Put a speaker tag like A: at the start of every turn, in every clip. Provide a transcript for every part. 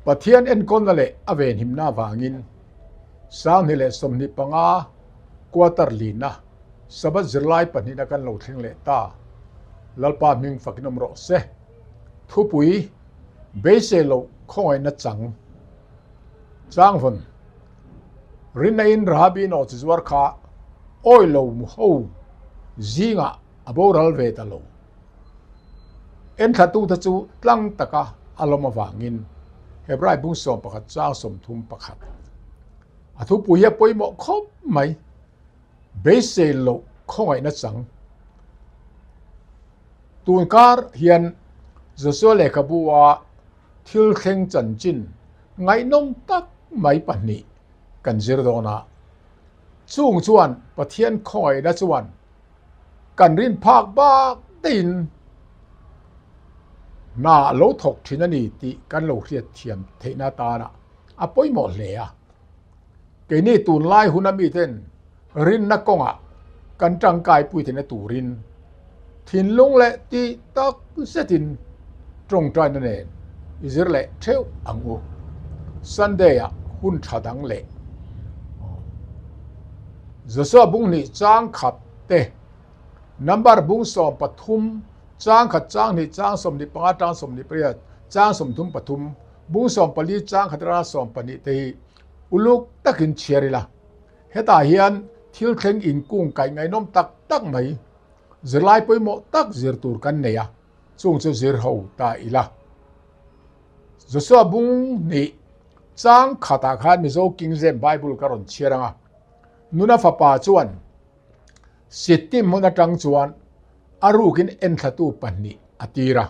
A: Pathian enkawlna leh a venhimna avangin 2025 quarter lina Sabbath zirlai pahnihna kan lo thleng leh ta. Lalpa hming fakin awm rawh se. Thupui, Beisei loh khawngaihna chang. Changvawn, Rinna-in Rahabi nawhchi zuar kha awi lo ho zingah a boral ve ta lo. Enthlatute chu tlang taka a lawm avangin Hebrai bung 11 chang 31 a thupui hi a pawimawh khawp mai. Beisei loh khawngaihna chang. Tun kar hian Joshua lehkhabu a thil thleng chanchin ngaihnawm tak mai pahnih kan zir dawn a. Chung chuan Pathian khawngaihna chuan kan rin phak bak deihin hna a lo thawk thin a ni tih kan lo hriat thiam theihna atana a pawimawh hle a. Keini tunlai huna miten rinna kawngah kan tangkai pui theihna turin thinlung leh tih tak zetin tawngtaina nen i zir leh theuh ang u. Sunday-ah hun tha dang leh Joshua bung hnih chang khat te, Number bung 13 chang khat chang hnih chang 25 chang 28 chang 33 bung 14 chang khat atanga 12 te hi uluk takin chhiar ila. Hetah hian thil thleng inkung kaih ngaihnawm tak tak mai zirlai pawimawh tak zir tur kan nei a, chung chu zir ho ta ila. Joshua bung hnih chang khatah khan Mizo King James Bible ka rawn chhiar ang a. Nuna fapa chuan Sittim hmun atang chuan a rukin enthlatu pahnih a tir a.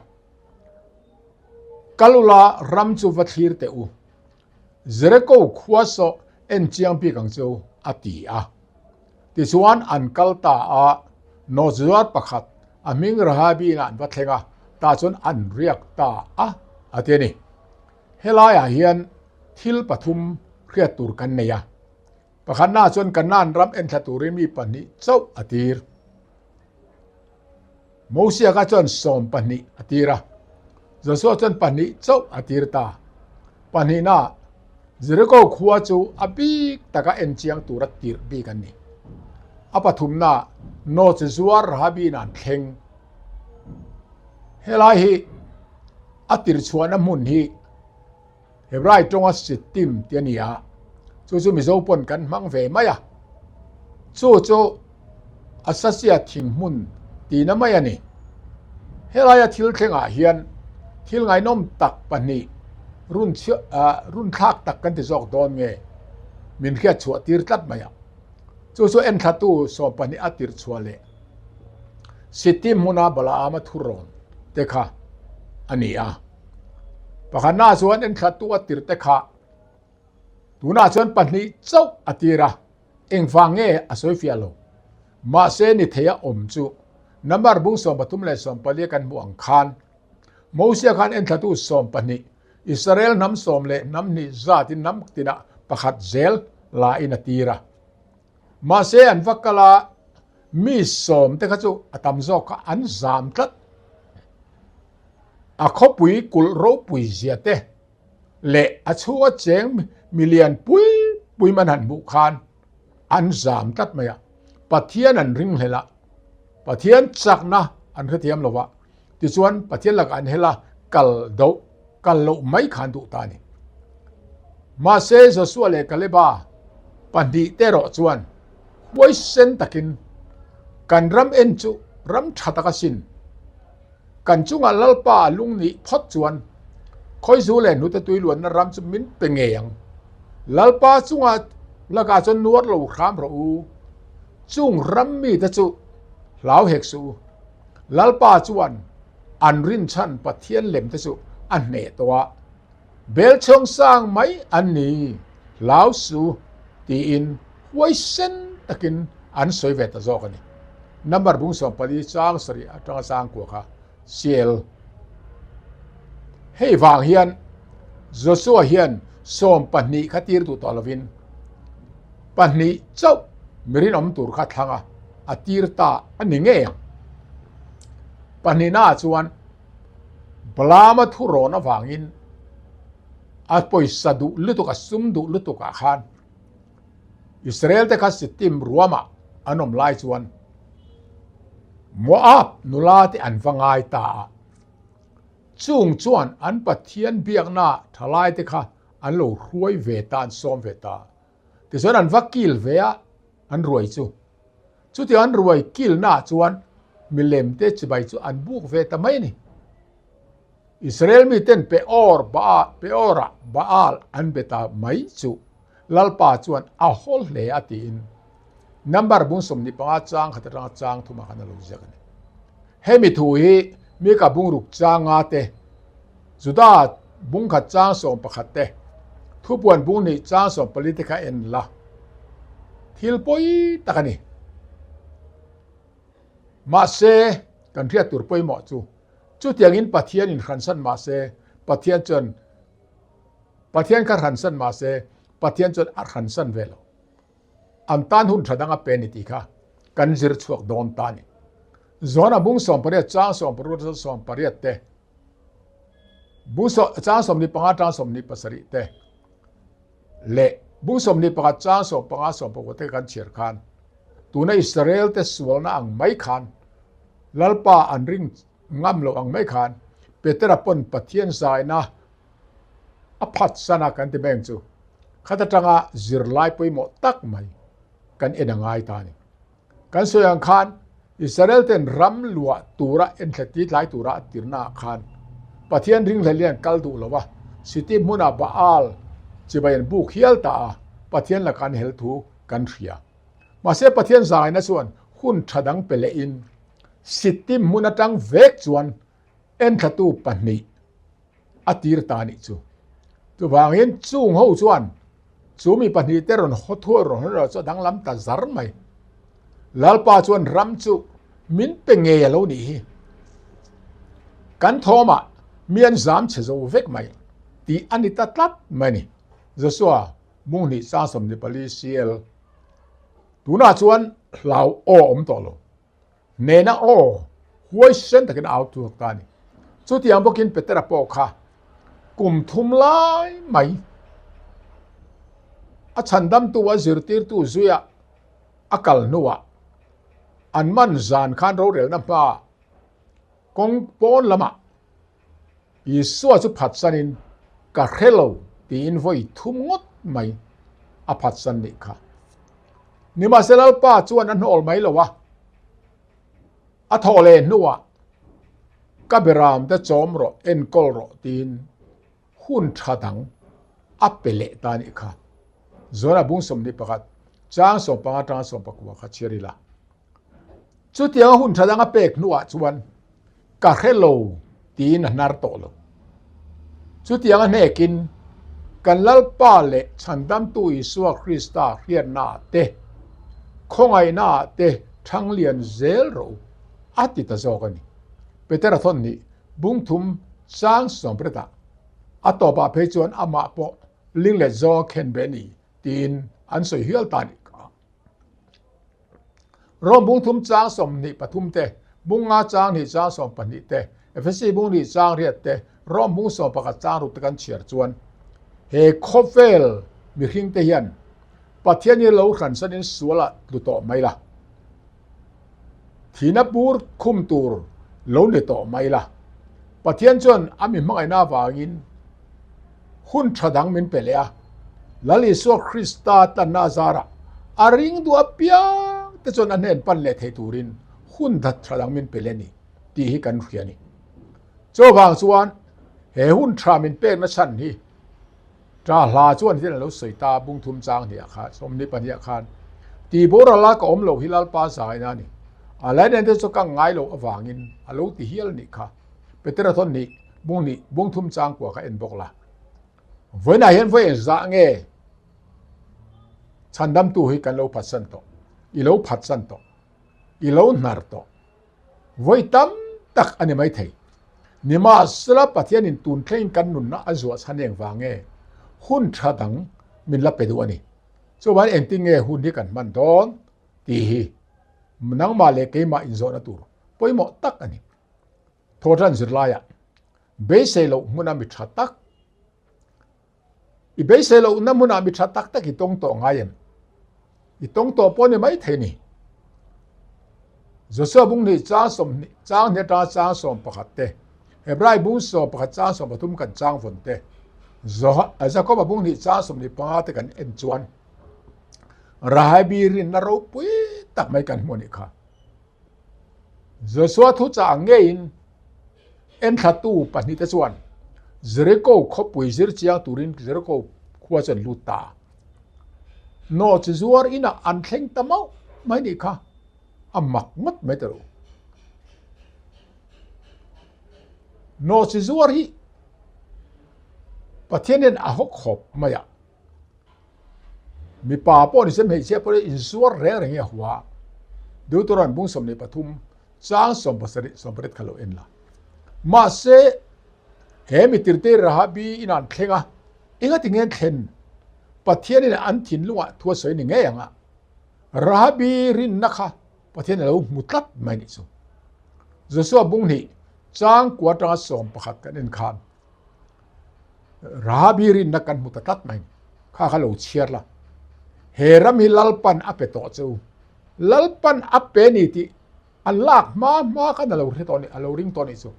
A: Kal ula ram chu va thlir teh u. Jeriko khua saw en chiang bik ang chu a ti a. Tichuan an kal ta a, Nawhzuar pakhat a hming Rahabi inah an va thleng a, tah chuan an riak ta a, a ti a ni. Helaiah hian thil pathum hriat tur kan nei a. Pakhatnaah chuan Kanaan ram enthla turin mi pahnih chauh a tir. Mosia kha chuan 12 a tir a, Joshua chuan pahnih chauh a tir ta. Pahnihnaah Jeriko khua chu a bik taka en chiang tura tirh bik an ni. A pathumnaah nawhchi zuar Rahabi-in an thleng. Helai hi a tirchhuahna hmun hi Hebrai tawnga Sittim tih a ni a, chu chu Mizo pawn kan hmang ve mai a, chu chu Acacia thing hmun tihna mai a ni. Helaia thil thlengah hian thil ngaihnawm tak pahnih run run thlak tak kan ti zawk dawn nge min hriat chhuah tir tlat mai a, chu chu enthlatu 12 a tirh chhuah leh Sittim hmuna Balaama thurawn te kha a ni a. Pakhatna chuan enthlatu a tirh te kha tunah chuan pahnih chauh a tir a, engvang nge a sawi fiah lo. Mahse ni thei a awm chu number bung 13 leh 14 kan hmuh ang khan Mosia khan enthlatu 12 Israel hnam sawm leh hnam hnih zatin hnam tinah pakhat zel la in a tir a. Mahse an va kal a, mi sawm te kha chu a tam zawk kha an zam tlat. A khawpui kulh ropui zia te leh a chhunga cheng milian pui pui man han hmuh khan an zam tlat mai a. Pathian an ring hlel a, Pathian chakna an hrethiam lo va, tichuan Pathian lakah an hel a, kal doh kal loh mai khan duh ta a ni. Mahse Joshua leh Kaleba pahnih te erawh chuan huaisen takin kan ram en chu ram tha tak asin, kan chungah Lalpa a lung nih phawt chuan khawizu leh hnute tui luanna ram chu min pe ngei ang. Lalpa chungah lakah chuan nuar lo hram rawh u, chung ram mite chu hlau hek suh u. Lalpa chuan an rinchhan Pathian lem te chu a hneh tawh a, bel chhawng sang mai an ni, hlau su tiin huaisen takin an sawi ve ta zawk a ni. Number bung 14 chang sarih atanga chang kua kha CL. Hei vang hian Joshua hian 12 kha tir duh tawh lovin pahnih chauh mi rinawm tur kha thlang a, a tir ta a ni ngei ang. Pahnihnaah chuan Balaama thu rawn avangin. A pawisa duh lutuk, a sum duh lutuk ah khan Israel te kha Sittim ruamah an awm lai chuan Moab nula te an va ngai ta a. Chung chuan an Pathian biakna thalai te kha an lo hruai ve ta, an sawm ve ta. Tichuan an va kil ve a, an ruai chu. Chutiang an ruai kilnaah chuan milem te chibai chu an buk ve ta mai a ni. Israel miten Peor Baal, Peorah Baal an be ta mai chu Lalpa chuan a haw hle a tiin Number bung 15 chang khat atanga chang thumah khan a lo ziak a ni. Hemi thu hi Mika bungruk changa te, Juda bung khat chang 11 te, Thupuan bung hnih chang 14 te kha en la. Thil pawi tak a ni. Mahse, kan hriat tur pawimawh chu chutiangin Pathian in hransan mahse, Pathian chuan Pathian kha hransan mahse, Pathian chuan a hransan ve lo. An tan hun tha dang a pe ni tih kha kan zir chhuak dawn ta a ni. Zona bung 18 chang 16 atang 18 te, bung chang 15 atang 27 te leh bung 21 chang 15 16 te kan chhiar khan tuna Israel te sualna ang mai khan Lalpa an ring ngam lo ang mai khan Petera pawn Pathian zaina a phatsan a kan ti mai ang chu. Khat atanga zirlai pawimawh tak mai kan en a ngai ta a ni. Kan sawi ang khan Israel ten ram luah tura enthla ti tlai tura a tirna ah khan Pathian ringhlel hian kal duh lo a, Sittim hmunah Baal chibai an buk hial ta a, Pathian laka an hel thu kan hria. Mahse Pathian zaina chuan hun tha dang pe lehin Sittim hmun atang vek chuan enthlatu pahnih a tir ta a nih chu. Chuvangin chung ho chuan chu mi pahnihte rawn haw thuai rawn haw rawh chu a danglam ta zar mai. Lalpa chuan ram chu min pe ngei a lo nih hi. Kan thawmah mi an zam chhe zo vek mai tih a ni ta tlat mai a ni. Joshua bung hnih chang 24 CL Tunah chuan hlau aw a awm tawh lo. Nena aw huaisen takin a au chhuak ta a ni. Chutiang bawkin Petera pawh kha kum thum lai mai a chhandamtu a zirtirtu zuia a kal hnuah an man zan khan rorelna hma kawng pawn lamah Isua chu phatsanin ka hre lo tiin vawi thum ngawt mai a phatsan nih kha. Nimahse Lalpa chuan a hnawl mai lo a, a thawh leh hnuah ka beram te chawm rawh, enkawl rawh tiin hun tha dang a pe leh ta nih kha. Zona bung 21 chang 15 atanga 19 kha chhiar ila. Chutianga hun tha dang a pek hnuah chuan ka hre lo tiin a hnar tawh lo. Chutianga hnekin kan Lalpa leh Chhandamtu Isua Krista hriatnaah te, khawngaihnaah te thanglian zel rawh u, a ti ta zawk a ni. Petera thawn nih bung thum chang sawmretah a tawpah phei chuan amah pawh linglet zawnga khenbeh a ni tiin an sawi hial ta a nih kha. Rom bung thum chang 23 te, bung nga chang hnih chang 12 te, Efesi bung hnih chang riat te, Rom bung 11 chang ruk te kan chhiar chuan he khawvel mihring te hian Pathian hi lo hransanin sualah tlu tawh mai la, thihna bur khum tur lo ni tawh mai la, Pathian chuan a mi hmangaihna avangin hun tha dang min pe leh a, Lal Isua Krista tanna a zarah a ring duh apiang te chuan a hnen pan leh thei turin hun that tha dang min pe leh a ni tih hi kan hria a ni. Chuvang chuan he hun tha min pekna chhan hi Ta hla chuan hian a lo sawi ta bung thum chang hniah kha, 22 ah khan, Tih boral a ka awm loh hi Lalpa zaina a ni. A lainen te chu ka ngai loh avangin a lo ti hial a nih kha. Petera thawn nih bung hnih bung thum chang kua kha en bawk la. Vawiinah hian vawi engzah nge chhandamtu hi kan lo phatsan tawh, i lo phatsan tawh, i lo hnar tawh. Vawi tam tak a ni maithei. Nimahsela Pathianin tun thlengin kan nunna a zuah chhan eng vang nge hun tha dang min la pe duh a ni. Chuvangin engtin nge hun hi kan hman dawn tih hi nangmah leh keimah inzawhna tur pawimawh tak a ni. Thawhtan zirlaiah beisei loh hmuna mi tha tak. I beisei lohna hmunah mi tha tak tak i tawng tawh ngai em? I tawng tawh pawh ni mai thei ni. Joshua bung hnih chang sawmhnih chang hnih atanga chang 11 te, Hebrai bung 11 chang 13 kan chang vawn te, Jakoba bung hnih chang 25 te kan en chuan Rahabi rinna ropui tak mai kan hmu a nih kha. Joshua thuchah ang ngeiin enthlatu pahnihte chuan Jeriko khawpui zir chiang turin Jeriko khua chu an lut ta a. Nawhchi zuar inah an thleng ta mauh mai nih kha a mak ngawt mai ta lo. Nawhchi zuar hi Pathian hian a haw khawp mai a. Mipa pawh ni se hmeichhia pawh hi inzuar reng reng hi a hua. Deuteronomy bung 23 chang 17 18 kha lo en la. Mahse he mi tirte Rahabi in an thleng a, engati nge an thlen? Pathianin an thinlungah thu a sawi ni ngei ang a. Rahabi rinna kha Pathian a lo hmu tlat mai nih chu. Joshua bung hnih chang kua atanga 11 kan en khan Rahabi rinna kan hmu ta tlat mai. Kha kha lo chhiar la. He ram hi Lalpan a pe tawh che u. Lalpan a pe ni tih an lak hma hma khan a lo hre tawh ni, a lo ring tawh nih chu.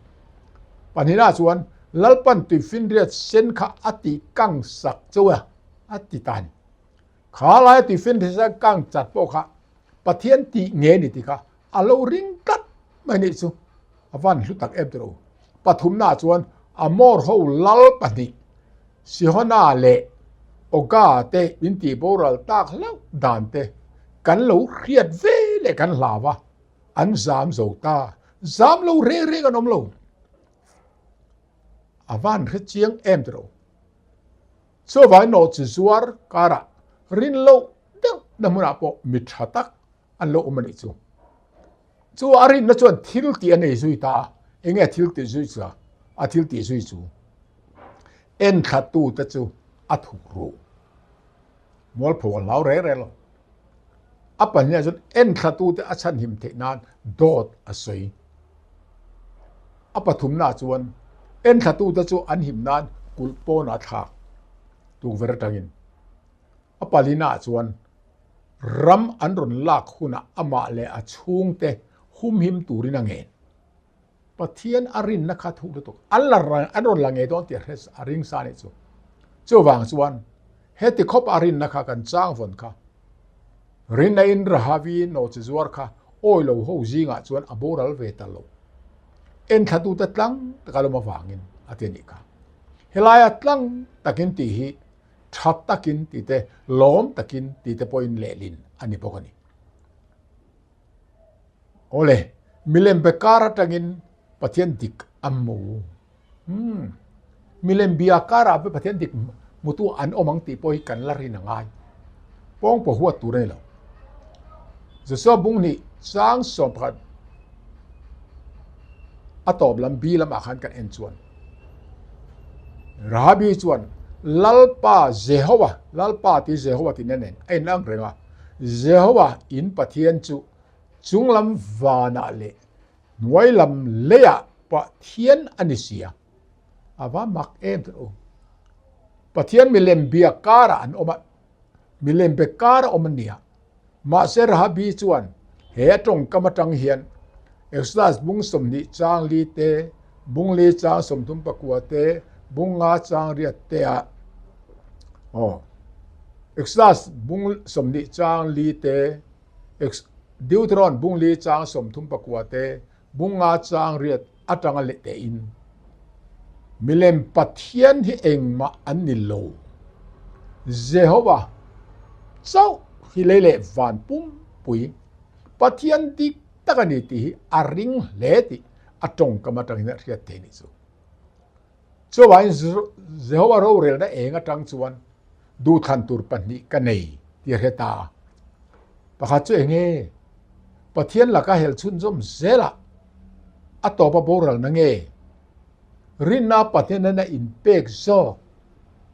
A: Pahnihna chuan Lalpan tuifinriat sen kha a tih kang sak che u a, a ti ta ni. Kha laia tuifinriat sen kang chat pawh kha Pathian tih nge ni tih kha a lo ring tlat mai nih chu. A van hlu tak em tiro. Pathumna chuan Amor ho lal pahnih Sihona leh Oga te in tih boral tak hlauh dan te kan lo hriat ve leh kan hlau a, an zam zo ta. Zam lo reng reng an awm lo. A van hre chiang em tiro. Chuvangin nawhchi zuar karah rin loh deuh na hmunah pawh mi tha tak an lo awm a nih chu. Chu a rinna chuan thil tih a nei zui ta a, enge a thil tih zui chu a? A thil tih zui chu enthlatute chu a thuk ru. Mualpho a hlau reng reng lo. A pahnih ah chuan enthlatute a chhanhim theih nan dawt a sawi. A pathumna chuan enthlatute chu an him nan kulh pawn a thlak tukverh atangin. A palina chuan ram an rawn lak hunah amah leh a chhungte humhim turin a ngen. Pathian a rinna kha thuk lutuk. An la an rawn la ngei dawn tih a hre a ring sa anih chu. Chuvang chuan heti khawp a rinna kha kan chang vawn kha. Rinna in Rahavi nawhchi zuar kha awi lo ho zingah chuan a boral ve ta lo. Enthlatute tlang taka lawm avangin a ti anih kha. Helaia tlang takin tih hi tha takin tih te, lawm takin tih te pawhin lehlin a ni bawk a ni. Awle, milem be kar atangin Pathian dik a hmu. Hmm. Milem bia karah pawh Pathian dik hmutu an awm ang tih pawh hi kan la rin a ngai. Pawng pawh huat tur a ni lo. Joshua bung hnih chang 11 a tawp lam bi lamah khan kan en chuan Rahabi chuan Lalpa Jehova, Lalpa ti Jehova tih nen a inang reng a, Jehova in Pathian chu chunglam vanah leh hnuai lam leiah Pathian a ni si a. A va mak em tawh u. Pathian milem bia karah an awm a, milem be kar a awm a nia. Mahse Rahabi chuan he a tawngkam atang hian Exodus bung 20 chang li te, bung li chang 34 te, bung nga chang riat te ah aw Exodus bung 20 chang li te, Deuteron bung li chang 34 te, bung nga chang riat atanga leh tein milem Pathian hi engmah an ni lo. Jehova chauh hi lei leh van pumpui Pathian dik tak a ni tih hi a ring hle tih a tawngkam atangin a hriat thei nih chu. Chuvangin Jehova rorelna eng atang chuan duhthlan tur pahnih ka nei tih a hre ta a. Pakhat chu eng nge? Pathian laka hel chhunzawm zelah a tawpa boralna nge? Rinna Pathian nena inpek zawk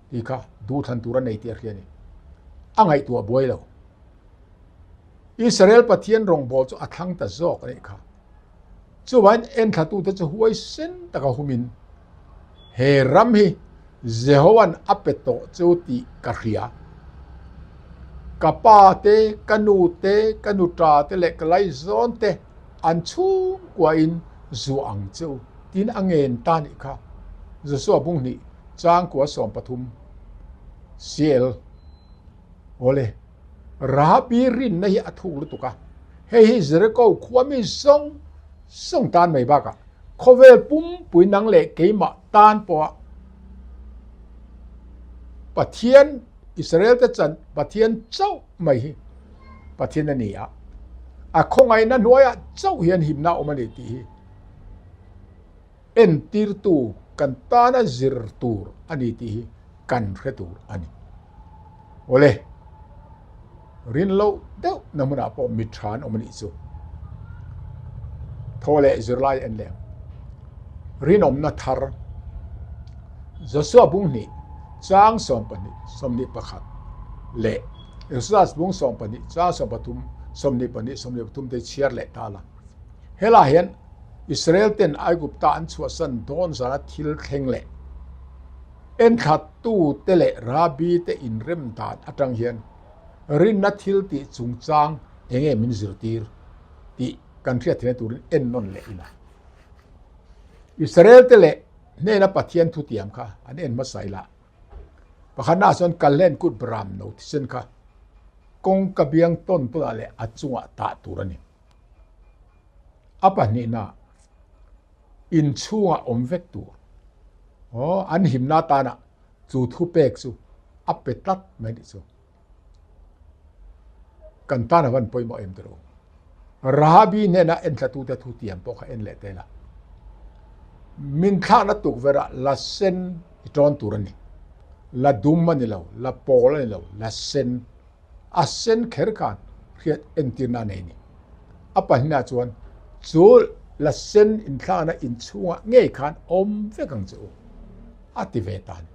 A: tih kha duhthlan tur a nei tih a hria a ni. A ngaihtuah buai lo. Israel Pathian rawngbawl chu a thlang ta zawk a nih kha. Chuvangin enthlatute chu huaisen taka humin he ram hi. Jehova'n a pe tawh chu tih ka hria. Ka pa te, ka nu te, ka nuṭa te leh ka laizawn te an chhungkuain zuah ang che u tiin a ngen ta nih kha. Joshua Bunghnih changkua 13 CL Awle, Rahabi rinna hi a thuk lutuk a, hei hi Jeriko khua mi zawng zawng tan mai bakah khawvel pumpui nang leh keimah tan pawha Pathian Israel te chan Pathian chauh mai hi Pathian a ni a, a khawngaihna hnuaiah chauh hian himna a awm a ni tih hi entirtu kan tana zir tur a ni tih hi kan hre tur a ni. Awle, rin loh deuh na hmunah pawh mi tha an awm a nih chu. Thaw leh zirlai en leh ang. Rinawmna thar Joshua bung hnih chang 12 21 leh Exodus bung 12 chang 13 22 23 te chhiar leh ta la. Helaiah hian Israel ten Aigupta an chhuahsan dawn zana thil thleng leh Enthlattu te leh Rabbi te inrem dan atang hian rinna thil tih chungchang enge min zirtir tih kan hriat theihna turin en nawn leh ila. Israel te leh hnena Pathian thutiam kha an en hmasa ila. Pakhatnaah chuan Kalhlen kut Bram no thisen kha kawngka biang tawn tawnah leh a chungah tah tur a ni. A pahnihna inchhungah awm vek tur. Aw, an himna atana chu thupek chu a pe tlat mai nih chu. Kan tan a van pawimawh em tiro. Rahabi hnena enthlatute thu tiam pawh kha en leh tel a. Min thlakna tukverhah la sen i tawn tur a ni. La dum a ni lo, la pawl a ni lo, la sen. A sen kher khan hriat entirna a nei a ni. A pahnihna chuan chu la sen inthlakna inchhungah ngei khan awm vek ang che u, a ti ve ta a ni.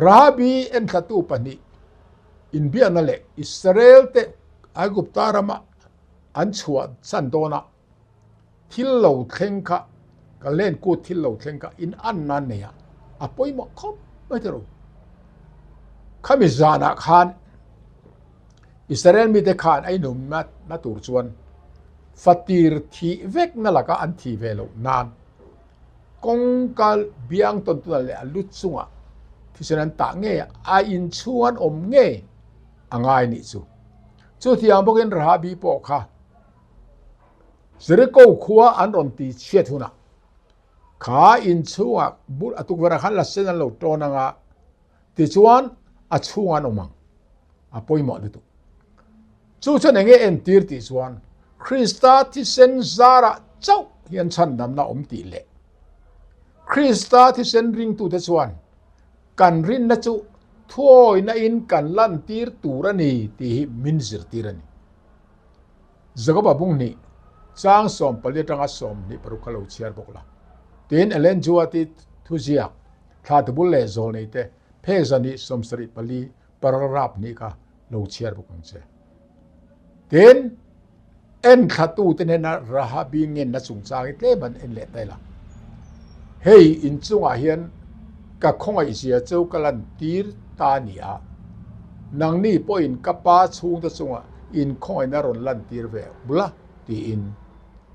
A: Rahabi enthlatu pahnih inbiakna leh Israel-te Aigupta rama an chhuah chhan dawnah Thil lo thleng kha, ka len kut thil lo thleng kha in an nan nei a, a pawimawh khawp mai tawh lo. Khami zanah khan Israel mite khan a inhum na tur chuan fatir thih vek na laka an thih ve loh nan kawngka biang tawn tuna leh a lu chungah thisen an tah ngei a, a inchhung an awm ngei a ngai nih chu. Chutiang bawkin Rahabi pawh kha Jeriko khua an rawn ti chhiat hunah kha inchhungah bul a tukverh ah khan la sen an lo tawn ang a, tichuan a chhungah an awm ang, a pawimawh lutuk. Chu chuan eng nge entir tih chuan Krista thisen zarah chauh hian chhandamna awm tih leh Krista thisen ringtute chuan kan rinna chu thuawina in kan lantir tur a ni tih hi min zirtir a ni. Jakoba bung hnih chang 14 atanga 26 kha lo chhiar bawk la. Tin, Ellen Juati thuziak, thla tubul leh zawl nei te, phek zahnih 74 paragraph hnih kha lo chhiar bawk ang che. Tin, Enthlatute hnena Rahabi ngenna chungchang hi tlem an en leh ta ila. Hei inchungah hian ka khawngaihzia chu ka lantir ta a ni a, nangni pawhin ka pa chhungte chungah inkhawngaihna rawn lantir ve bula tiin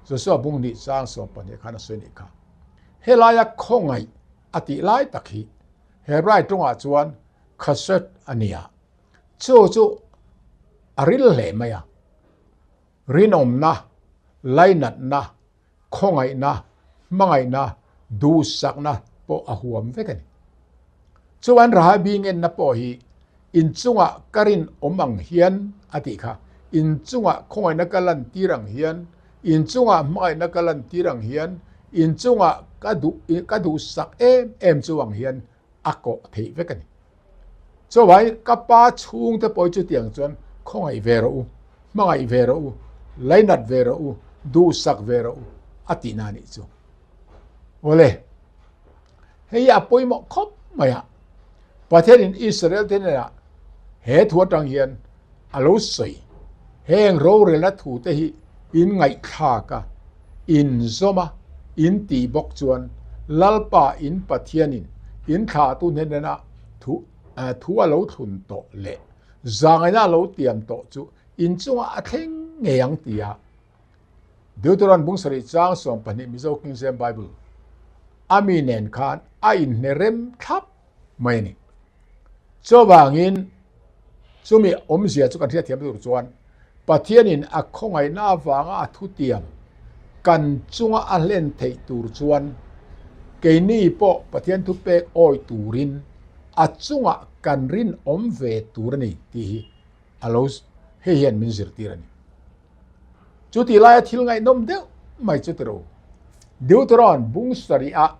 A: Joshua bung hnih chang 12 khan a sawi nih kha. Helaia khawngaih a tih lai tak hi Hebrai tawngah chuan khased a ni a, chu chu a ril hle mai a. Rinawmna, lainatna, khawngaihna, hmangaihna, duhsakna pawh a huam vek a ni. Chuan Rahabi ngenna pawh hi inchungah ka rinawm ang hian a tih kha, inchungah khawngaihna ka lantir ang hian, inchungah hmangaihna ka lantir ang hian, inchungah ka duh ka duhsak em em chu ang hian a kawh theih vek a ni. Chuvangin ka pa chhungte pawh hi chutiang chuan khawngaih ve rawh u, hmangaih ve rawh u, lainat ve rawh u, duhsak ve rawh u a tihna a nih chu. Awle, hei hi a pawimawh khawp mai a, Pathianin Israel te hnenah he thu atang hian a lo sawi. Heng rorelna thute hi in ngaihthlak a, in zawm a, in tih bawk chuan Lalpa in Pathianin In thlahtu hnenena thu thu a lo thlun tawh leh zangaina a lo tiam tawh chu in chungah a thleng ngei ang ti a Deuteron bung sarih chang 12 Mizo King James Bible a mi nen khan a inhne rem thlap mai a ni. Chuvangin chumi awmzia chu kan hriatthiam tur chuan Pathianin a khawngaihna avanga a thutiam kan chunga a hlen theih tur chuan keini pawh Pathian thupek awi turin a chungah kan rinawm ve tur a ni tih hi a lo hei hian min zirtir a ni. Chutih laia thil ngaihnawm deuh mai chu tiro. Deuteron bung sarih-ah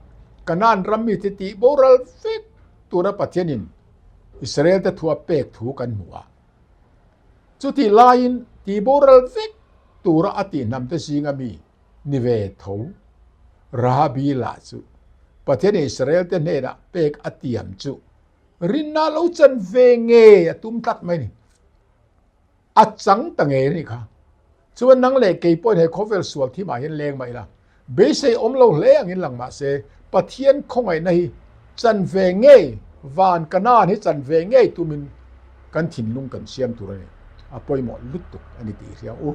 A: Kanaan ram mite tih boral vek tura Pathianin Israel te thu a pek thu kan hmu a. Chutih laiin tih boral vek tura a tih hnam te zinga mi ni ve tho Rahabi lah chu Pathianin Israel te hnenah pek a tiam chu rinna lo chan ve nge a tum tlat mai ni. A chang ta ngei a nih kha. Chuan nang leh kei pawhin he khawvel sual thimah hian leng mah ila, beisei awm lo hle angin lang mah se, Pathian khawngaihna hi chan ve ngei, van Kanaan hi chan ve ngei tumin kan thinlung kan siam tur a ni. A pawimawh lutuk a ni tih hria u.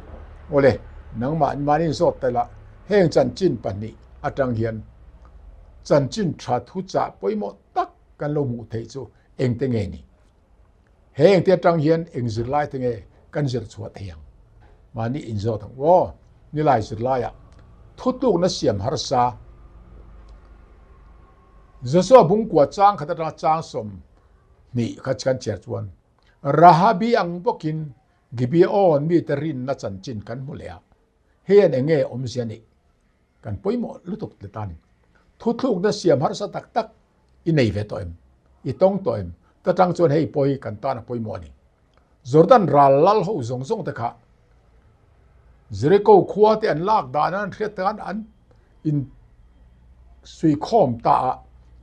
A: Awle, nangmah mahni zawt ta ila, heng chanchin pahnih atang hian chanchin tha thuchah pawimawh tak kan lo hmuh theih chu engte nge ni? Heng te atang hian eng zirlai te nge kan zir chhuah thei ang? Mahni inzawt ang aw, nilai zirlaiah thutlukna siam harsa Joshua bungkua chang khat atanga chang 20 kha kan chhiar chuan Rahabi ang bawkin Gibeon mite rinna chanchin kan hmu leh a, hei hian eng nge awmzia nih kan pawimawh lutuk tle ta a ni. Thuthlukna siam harsa tak tak i nei ve tawh em? I tawng tawh em? Ta tang chuan hei pawh hi kan tan a pawimawh a ni. Jordan ral lal ho zawng zawng te kha Jericho khua te an lak dan an hriat khan an in suikhawm ta a,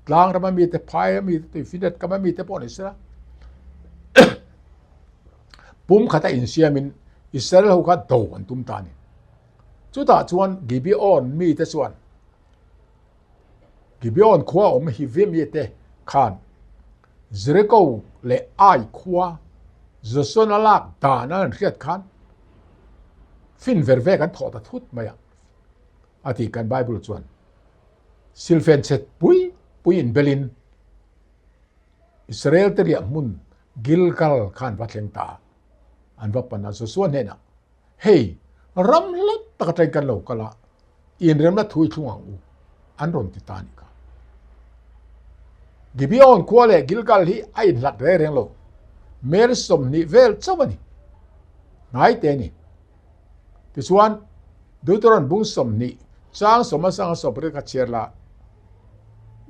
A: tlang rama mite, phai a mite, tuifinriat kam a mite pawh ni sela pum khata insiamin Israel ho kha do an tum ta a ni. Chutah chuan Gibeon mite chuan Gibeon khua awm Hivi mite khan Jericho leh Ai khua Joshua a lak dan an hriat khan fin ver vek an thawh ta thut mai a, a ti kan Bible chuan. Silfen chhet pui pui inbelin Israel te riah hmun Gilgal khan va thleng ta a, an va pan a Joshua hnenah Hei, ram hla tak atangin kan lo kal a, inremna thu i thlung ang u, an rawn ti ta a nih kha. Gibeon khua leh Gilgal hi a inhlat reng reng lo, mel 20 vel chauh a ni. Hnai te a ni. Tichuan, Deuteron bung 20, chang sawm a sanga sawm kha chhiar la,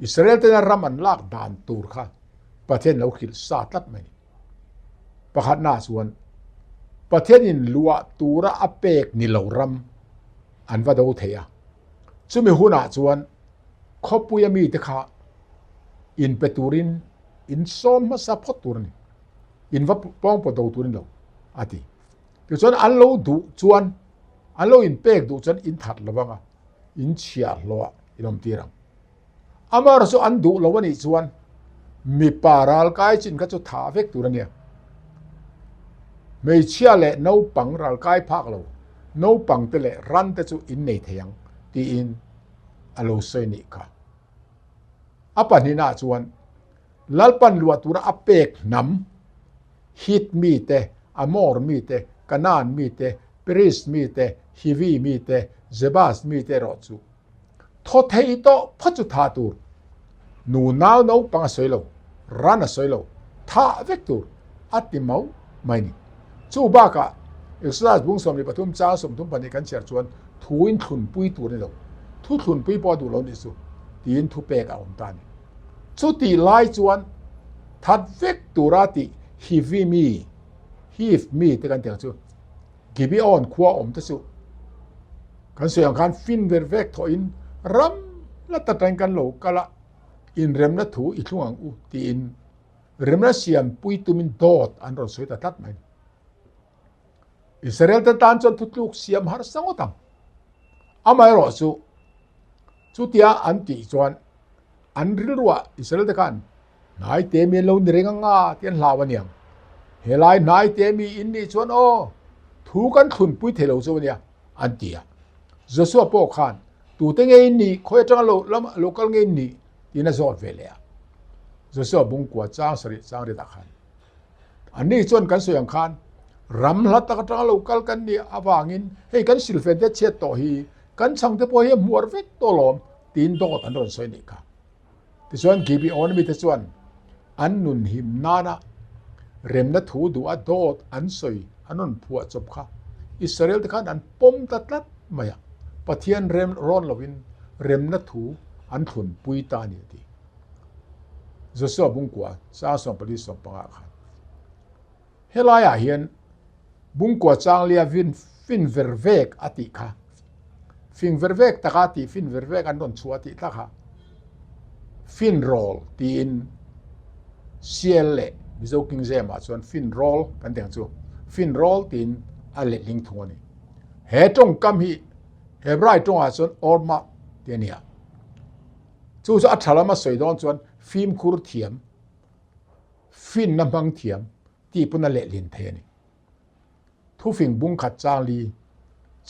A: Israel tena ram an lak dan tur kha Pathian lo hrilh sa tlat mai a ni. Pakhatna chuan Pathianin luah tura a pek ni lo ram an va do thei a. Chumi hunah chuan khawpuia mite kha inpe turin in sawm hmasa phawt tur a ni. In va pawngpaw do turin lo a ti. Tichuan an lo duh chuan, an lo inpek duh chuan in that lo vang a, in chhiahhlawh in awm tir ang. Amaherawh chu an duh lo a nih chuan mipa ralkai chin kha chu tha vek tur a nia. Hmeichhia leh naupang ralkai phak lo, naupang te leh ran te chu in nei thei ang tiin a lo sawi nih kha. A pahnihnaah chuan Lalpan luah tura a pek hnam, Hit mite, Amor mite, Kanaan mite, Periz mite, Hivi mite, Jebus mite erawh chu Thaw thei tawh phawt chu tha tur. Nu nau naupang a sawi lo, ran a sawi lo, thah vek tur a ti mau mai ni. Chu bakah Exodus bung 13 chang 32 kan chhiar chuan thu in thlunpui tur a ni lo, thu thlunpui pawh a duh lo nih chu tiin thu pek a awm ta a ni. Chutih lai chuan that vek tura tih Hivi mi, Hiv mi te kan tih ang chu, Gibeon khua awm te chu kan sawi ang khan fin ver vek thawhin ram la ta tangin kan lo kal a, inremna thu i thlung ang u tiin remna siampui tumin dawt an rawn sawi ta tlat mai. Israel te tan chuan thutluk siam harsa ngawt ang. Amaherawh chu chutia an tih chuan. An rilruah Israel te khan hnai te mi an lo ni reng anga tih an hlau a niang. Helai hnai te mi in nih chuan aw, thu kan thlunpui thei lo chu a nia, an ti a. Joshua pawh khan tute nge in nih, khawi atanga lo lam lo kal nge in nih tiin a zawt ve leh a. Joshua bungkua chang sarih chang riatah khan Anni chuan kan sawi ang khan ram hla tak atanga lo kal kan nih avangin hei kan silfen te chhiat tawh hi kan chhang te pawh hi a hmuar vek tawh lawm tiin dawt an rawn sawi nih kha. Tichuan Gibeon mite chuan an nun him nana remna thu duh a dawt an sawi an rawn phuah chawp kha Israel te khan an pawm ta tlat mai a, Pathian rem rawn lovin remna thu an thlunpui ta a ni a ti. Joshua Bungkua chang 14 15 khan helaiah hian Bungkua changlia vin fin ver vek a tih kha fing ver vek taka tih fin ver vek an rawn chhuah a tih tla kha fin rawl tiin sial leh Mizo King James ah chuan fin rawl kan tih ang chu fin rawl tiin a letling thung a ni. He tawngkam hi Hebrai tawngah chuan orma tih a ni a. Chu chu a tha lama sawi dawn chuan fimkhur thiam, finna hmang thiam tih pawn a lehlin thei a ni. Thufing bungkhat chang li,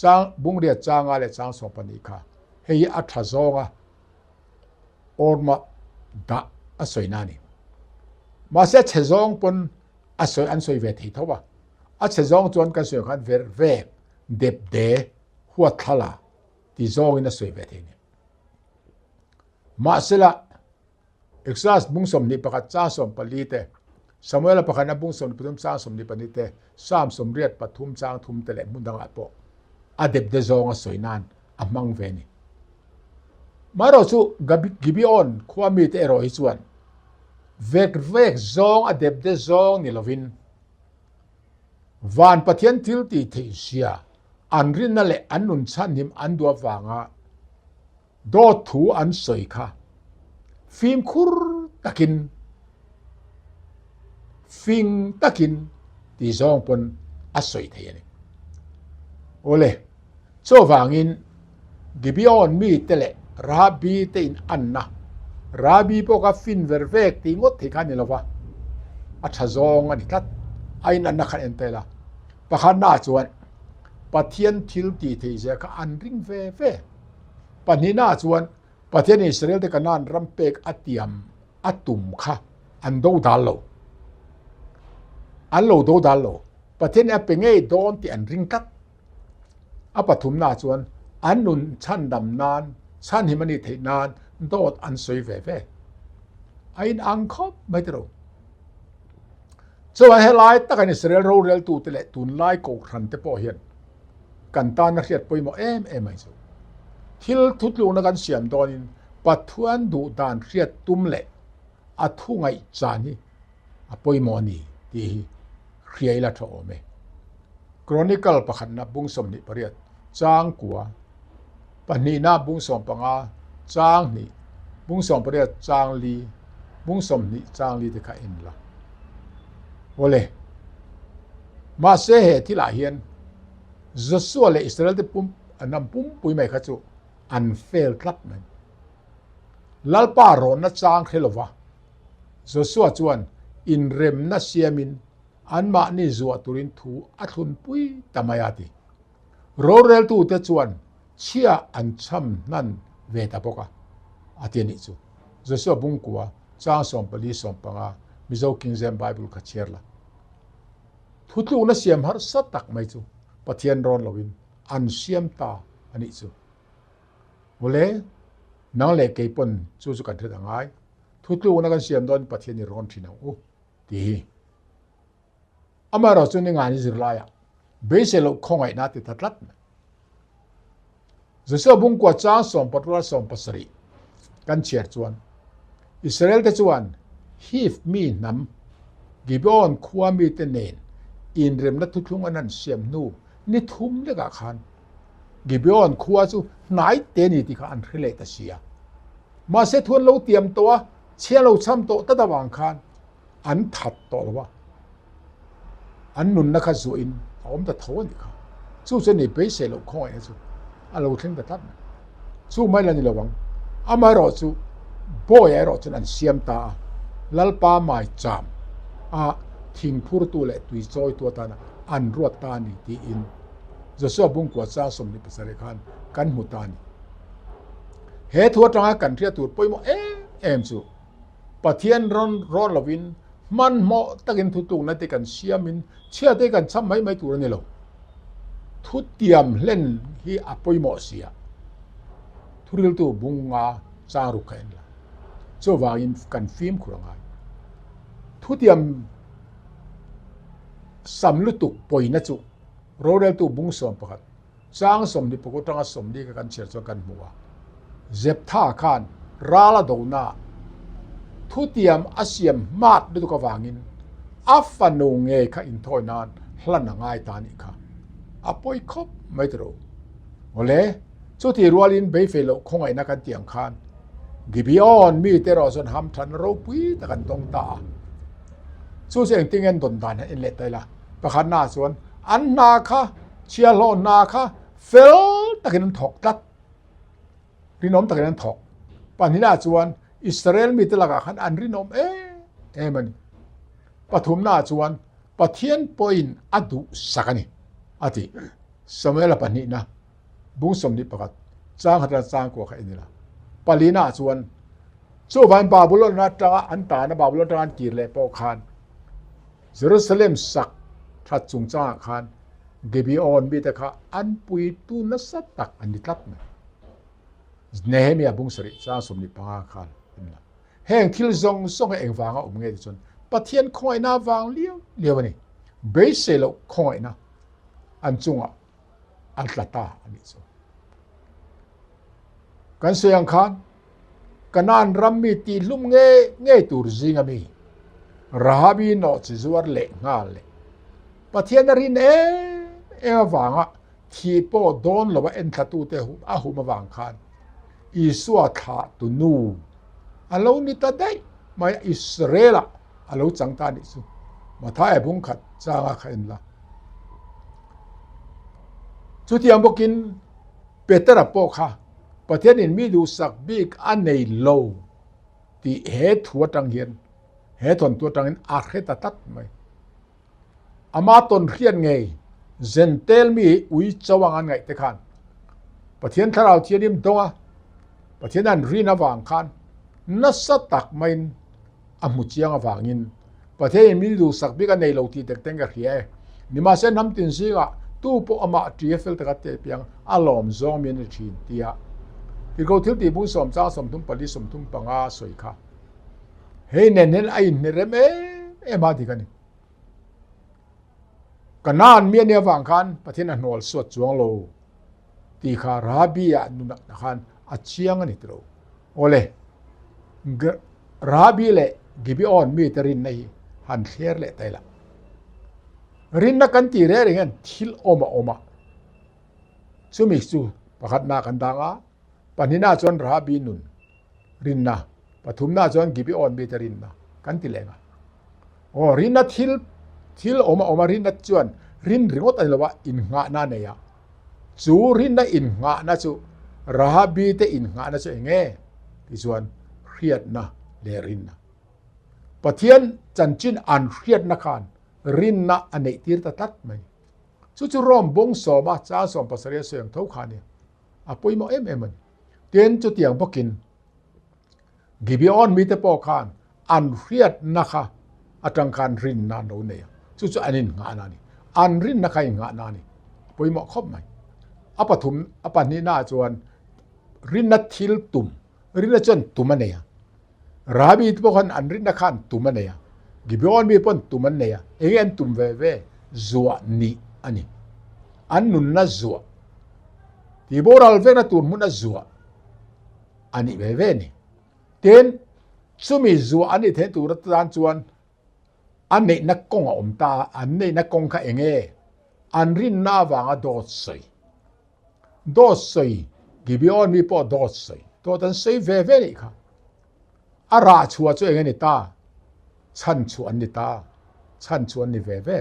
A: chang bungriat changa leh chang 12 kha hei hi a tha zawnga awrma dah a sawina a ni. Mahse a chhe zawng pawn a sawi an sawi ve thei tho a. A chhe zawng chuan kan sawi khan ver vek, dep de, huat thlala ti zawngin a sawi ve thei a ni. Mahsela, Exodus bung 21 chang 14 te, Samuela pakhatna bung 23 chang 22 te, Psalm 83 chang thum te leh hmun dangah pawh a depde zawnga sawi nan a hmang ve a ni. Marawh chu Gibeon khua mite erawh hi chuan vek vek zawng a depde zawng ni lovin Van Pathian thil tih theih zia an rinna leh an nun chhanhim an duh avanga Dawt thu an sawi kha fimkhur takin, fing takin ti zawng pawn a sawi thei a ni. Awle, chuvangin Gibeon mite leh Rahabi te in anna, Rahabi pawh kha fin ver vek tih ngawt thei kha a ni lo va, a tha zawng a ni tlat, a inanna khan en ta ila. Pakhatnaah chuan Pathian thil tih theih zia kha an ring ve ve. Pahnihnaah chuan Pathian Israel te Kanaan ram pek a tiam a tum kha an do dal lo. An lo do dal lo. Pathian a pe ngei dawn tih an ring tlat. A pathumnaah chuan an nun chhandam nan, chhanhim a nih theih nan dawt an sawi ve ve. A inang khawp mai tiro. Chuan helai takin Israel roreltute leh tunlai kohhran te pawh hian kan tana hriat pawimawh em em mai chu. Thil thutlukna kan siam dawnin Pathian duh dan hriat tum leh a thu ngaih chan hi a pawimawh a ni tih hi hria ila tha awm e. Chronicle pakhatna bung 28 chang kua, pahnihna bung 15 chang hnih, bung 18 chang li, bung 20 chang li te kha en la. Awle. Mahse he thilah hian Joshua leh Israel te pum an ram pumpui mai kha chu an fail tlat mai. Lalpa rawnna chang hre lova Joshua chuan inremna siamin anmahni zuah turin thu a thlunpui ta mai a ti. Roreltute chuan chhia an chham hnan ve ta bawk a, a ti a nih chu. Joshua Bungkua, chang 14 15, Mizo King James Bible kha chhiar la. Thutlukna siam harsa tak mai chu Pathian rawn loin an siam ta a nih chu. Awle, nang leh kei pawn chu chu kan hret a ngai. Thutlukna kan siam dawn Pathian i rawn thin ang u tih hi. Amaherawhchu ni ngan i zir laiah beisei loh khawngaihna a ti ta tlat mai. Joshua Bungkua chang sawmparual 70 kan chhiar chuan Israel te chuan Hiv mi hnam Gibeon khua mite nen inremna thuthlung an han siam hnu ni thum lekah khan Gibeon khua chu hnai te ni tih kha an hre leh ta si a. Mahse thu an lo tiam tawh a, chhia lo cham tawh tlat avang khan an that tawh lo a, an nunna kha zuahin a awm ta tho a nih kha. Chu chu a ni beisei loh khawngaihna chu a lo thleng ta tlat mai. Chu mai la ni lo ang. Amaherawh chu. Bawiah erawh chuan an siam ta a, Lalpa maicham a thingphurtu leh tui chawitu atana an ruat ta a ni tiin Joshua bungkua chang 27 khan kan hmu ta a ni. He thu atanga kan hriat tur pawimawh em em chu Pathian rawn rawn lovin hmanhmawh takin thutlukna te kan siamin chhiate kan chham mai mai tur a ni lo. Thutiam hlen hi a pawimawh si a, thuriltu bunga chang ruk kha en la. Chuvangin kan fimkhur a ngai. Thutiam sam lutuk pawina chu roreltu bung 11 chang 26 atanga 40 kha kan chhiar chuan kan hmu a. Zeptha khan ral a donaah thutiam a siam hmat lutuk avangin a fanu ngei kha inthawi nan hlan a ngai ta anih kha. A pawi khawp mai tawh. Awle, chutih rualin beifei loh khawngaihna kan tih ang khan Gibeon mite erawh chuan hamthatna ropui tak an dawng ta a. Chu chu engtin nge an dawn dan han en leh ta ila. Pakhatnaah chuan an hna kha, chhiahhlawh hna kha fel takin an thawk tlat. Rinawm takin an thawk. Pahnihnaah chuan Israel mite lakah khan an rinawm em em a ni. Pathumnaah chuan Pathian pawhin a duhsak a ni, a ti. Samuela pahnihna bung 21 chang khat atanga chang kua kha en ila. Palinaah chuan chuvangin Babulon atanga an tana Babulon atanga an kir leh pawh khan Jerusalem sak that chungchangah khan Gibeon mite kha an puitu nasa tak an ni tlat mai. Nehemia bung sarih chang 25 khan en ila. Heng thil zawng zawng hi engvanga awm nge ti chuan Pathian khawngaihna vang liau liau a ni. Beisei loh khawngaihna an chungah an tla ta a nih chu. Kan sawi ang khan Kanaan ram mi tihhlum ngei ngei tur zinga mi Rahabi nawhchi zuar leh nghal leh Pathian a rin em em avanga thi pawh dawn lova enthlatute a hum avang khan Isua thlah tu nu a lo ni ta daih mai a, Israel-ah a lo chang ta a nih chu. Mathaia bung khat changa kha en la. Chutiang bawkin Petera pawh kha Pathianin mi duhsak bik a nei lo tih he thu atang hian, he thawnthu atangin a hre ta tlat mai. Ama tawn hriat ngei Zentel mi ui cho ang an ngaih te khan Pathian Thlarau Thianghlim dawng a, Pathian an rin avang khan nasa tak maiin a hmu chiang avangin Pathianin mi duhsak bik a nei lo tih tek teng ka hria e. Nimahse hnam tin zingah tu pawh amah ṭi a fel taka teh piang a lawm zawng mi a ni ṭhin tia Tirhkoh thiltih bung sawm chang 34 35 sawi kha Hei nen hian a inhne rem em em a dik a ni. Kanaan mi a nih avang khan Pathian a hnual suat chuang lo tih kha Rahabi-ah nunah khan a chiang a ni tilo. Awle, Rahabi leh Gibeon mite rinna hi han thler leh ta ila. Rinna kan tih reng reng hian thil awm a awm a, chumi chu pakhatna kan dang a, Pahnihna chuan Rahabi nun rinna, pathumna chuan Gibeon mite rinna kan ti leng a. Aw, rinna thil thil awm a awm a, rinna chuan rin ringawt a ni lo a, innghahna a nei a. Chu rinna innghahna chu Rahabi te innghahna chu eng nge? Ti chuan hriatna leh rinna. Pathian chanchin an hriatna khan rinna a neih tir ta tlat mai. Chu chu Rome bawng sawma chang 17 a sawi ang tho kha a ni. A pawimawh em em a ni. Tin, chutiang bawkin Gibeon mite pawh khan an hriatna kha atang khan rinna an lo nei a, chu chu an innghahna a ni. An rinna kha innghahna a ni. A pawimawh khawp mai. A pathum, a pahnihnaah chuan rinna thil tum, rinna chuan tum a nei a. Rahabi te pawh khan an rinna khan tum a nei a, Gibeon mi pawn tum an nei a, enge an tum ve ve? Zuah nih a ni. An nunna zuah, tihboral vekna tur hmuna zuah a nih ve ve a ni. Tin, chumi zuah a nih theih tur atan chuan a neihna kawng a awm ta a, an neihna kawng kha enge? An rinna avanga dawt sawi. Dawt sawi, Gibeon mi pawh dawt sawi, dawt an sawi ve ve nih kha. A rah chhuah chu eng a ni ta? Chhan chhuah an ni ta, chhan chhuah an ni ve ve.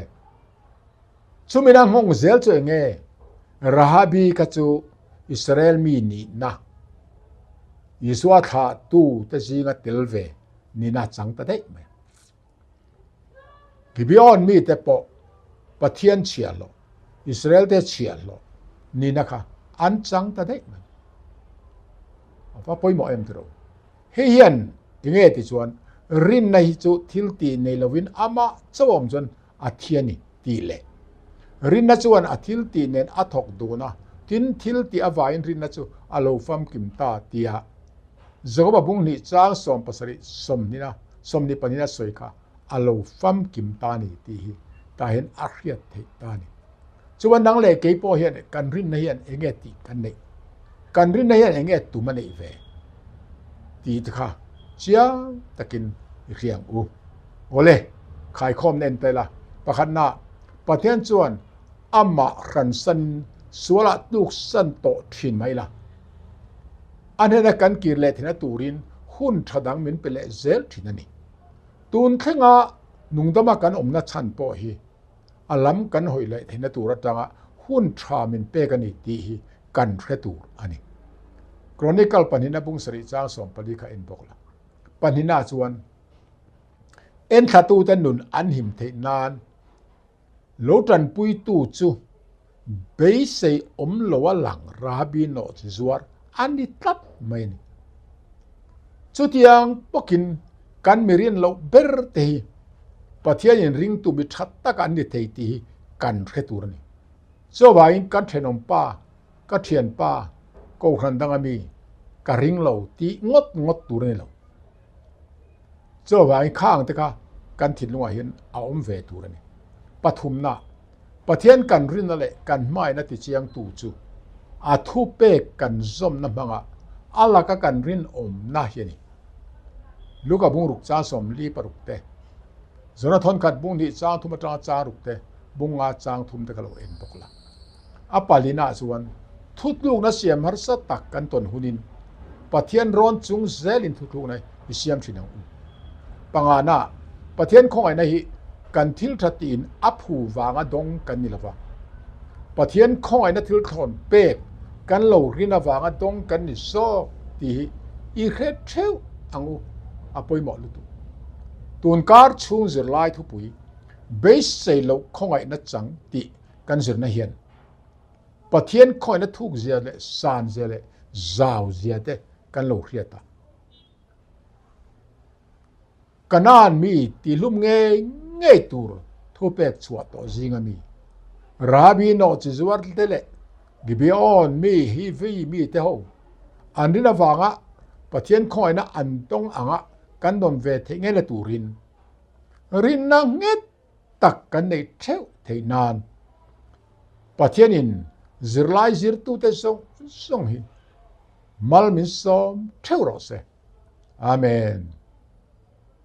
A: Chumina nghawng zel chu eng nge? Rahabi kha chu Israel mi nihna. Isua thlahtute zinga tel ve nihna chang ta daih mai. Gibeon mite pawh Pathian chhiahhlawh, Israelte chhiahhlawh nihna kha an chang ta daih mai. A va pawimawh em tiro. Hei hian enge ti chuan rinna hi chu thil tih nei lovin amah chauh awm chuan a thi a ni tih leh rinna chuan a thil tih nen a thawk dun a, tin thil tih avangin rinna chu a lo famkim ta tia Jakoba bung hnih chang 70 sawmhnina 22 a sawi kha a lo famkim ta a ni tih hi tah hian a hriat theih ta a ni. Chuan nang leh kei pawh hian kan rinna hian eng nge tih kan neih? Kan rinna hian eng nge tum a neih ve? Tih te kha chiang takin i hria ang u. Awle, khaikhawmna en ta ila, pakhatna, Pathian chuan amah hransanin sualah tluksan tawh thin mai la. A hnena kan kir leh theihna turin hun tha dang min pe leh zel thin a ni. Tun thlenga nungdama kan awmna chhan pawh hi a lam kan hawi leh theihna tur atanga hun tha min pek a ni tih hi kan hre tur a ni. Chronicle pahnihna bung sarih chang 14 kha en bawk la. Pahnihna chuan enthlatute nun an him theih nan lo tanpuitu chu beisei awm loa lang Rahabi nawhchi zuar a ni tlat mai a ni. Chutiang bawkin kan mi rin loh ber te hi Pathianin ringtu mi tha tak an ni thei tih hi kan hre tur a ni. Chuvangin kan thenawmpa, ka thianpa, kohhran danga mi ka ring lo tih ngawt ngawt tur a ni lo. Chuvangin khang te kha kan thinlungah hian a awm ve tur a ni. Pathumna, Pathian kan rinna leh kan hmaina tichiangtu chu a thupek kan zawmna hmanga a laka kan rinawmna hi a ni. Luka bung ruk chang 46 te, Jona thawnkhat bung hnih chang thum atanga chang ruk te, bung nga chang thum te kha lo en bawk la. A palina chuan thutlukna siam harsa tak kan tawn hunin Pathian rawn chung zelin thutlukna i siam thin ang u. Pangana, Pathian khawngaihna hi kan thil tha tiin a phu vanga dawng kan ni lova. Pathian khawngaihna thil thlawn pek kan lo rin avanga dawng kan ni zawk tih hi i hre theuh ang u, a pawimawh lutuk. Tunkar chhung zirlai thupui beisei loh khawngaihna chang tih kan zirna hian Pathian khawngaihna thuk zia leh san zia leh zau zia te kan lo hriat a. Kanaan mi tihlum ngei ngei tur thupek chhuah tawh zinga mi Rahabi nawhchi zuar te leh Gibeon mi Hivi mi te ho an rin avanga Pathian khawngaihna an tawng anga kan dawn ve theih ngei la turin rinna nghet tak kan neih theuh theih nan Pathianin zirlai zirtute zawng zawng hi mal min sawm theuh rawh se. Amen.